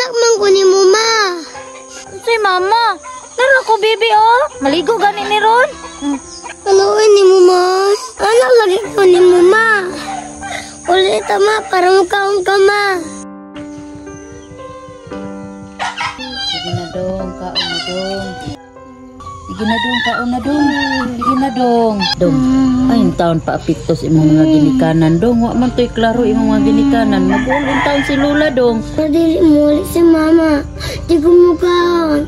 Anak man ko ni mo, ma. Si mama. Nara ko, bibi, oh. Maligo gani ni Ron. Ano ni mo, ma? Anak lagi ko ni mo, ma. Ulit, ma, para mukaon ka, ma. Sige na dong, kaon na dong. Sige na dong, kaon na dong. Sige na dong. Dong, ay taon pa apiktos imong mga ginikanan dong. Wa man to'y klaro imong mga ginikanan. Maguol taon si Lola dong. Dili mo ulit si mama. Di ko mukaon.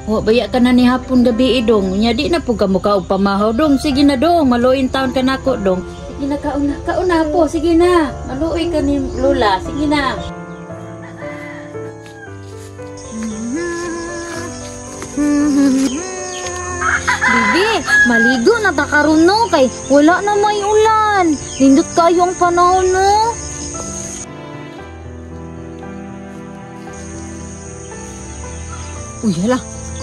Wa baya ka na ni hapon gabi dong. Nya di na pud ka mukaog pamahaw dong. Sige na dong, maluoy taon ka nako dong. Sige na, kaon na, kaon na po. Sige na. Maluoy ka ni Lola. Sige na. Bibi, maligo na ta karon no kay wala na may ulan. Nindot kayo ang panahon no. Uy, hala.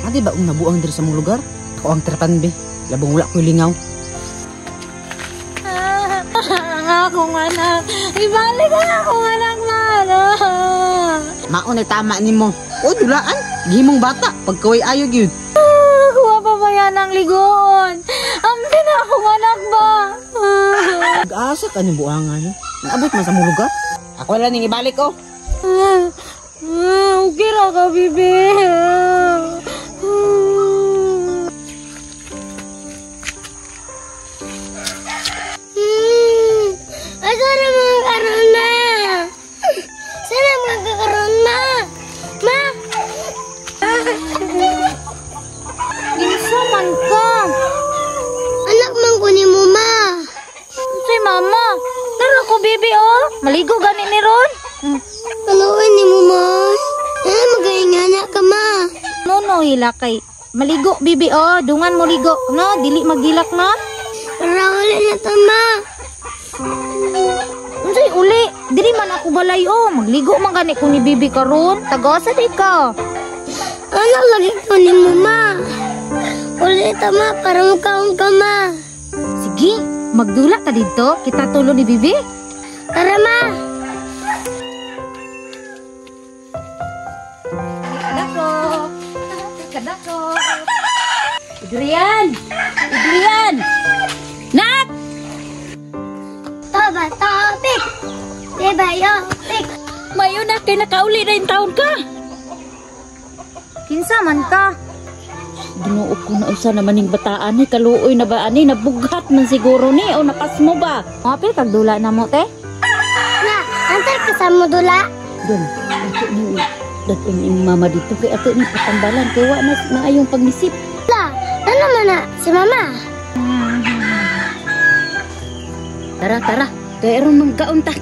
Ate ba ang nabuang diri sa mong lugar? Ako ang tripan be. Labong wala ko'y lingaw. Ang akong anak. Ibalik ang akong anak, man. Maon ay tama nimo. O dulaan. Gihimong bata. Pagkaway ayo gyud. Kuha pa ba yan ang ligoon? Ampi na akong anak ba? Nag-asa ka ni buangan. Naabot man sa mong lugar. Ako lang ning ibalik oh. Okay ra ka, bibi. Asa na mga karon na? Sana mga karon na? Ma! Kinsa man ka? Anak man ko ni mo, ma. Si mama. Nara ko, bibi, oh. Maligo gani ni Ron. Ano ni mo, ma? Ano magainga na ka, ma? No, no, hila kay. Maligo, bibi, oh. Dungan mo ligo. No, dili magilak, ma. Para uli na to, ma. Unsay uli? Dili man ako balay, oh. Magligo man gani ko ni bibi karon. Tagasa di ka. Anak lagi ko ni mo, ma. Uli ta, ma, para mukaon ka, ma. Sige, magdula ta dito. Kita tulo ni bibi. Tara, ma. Kadako. Kadako. Adrian! Adrian! Nak! Toba, topik. Diba, yopik. Mayo na kay nakauli na yung taon ka. Kinsa man ka? Ginoo ko na usa naman ning bataan ni kaluoy na ba ani nabughat man siguro ni o napasmo ba? Mapil kag dula na mo te. Na, antay ka sa mo dula. Dong, ato ni daton ning mama dito kay ato ni patambalan kay wa na maayong pagnisip. La, ano man na si mama? Tara, tara. Kay aron mangkaon ta.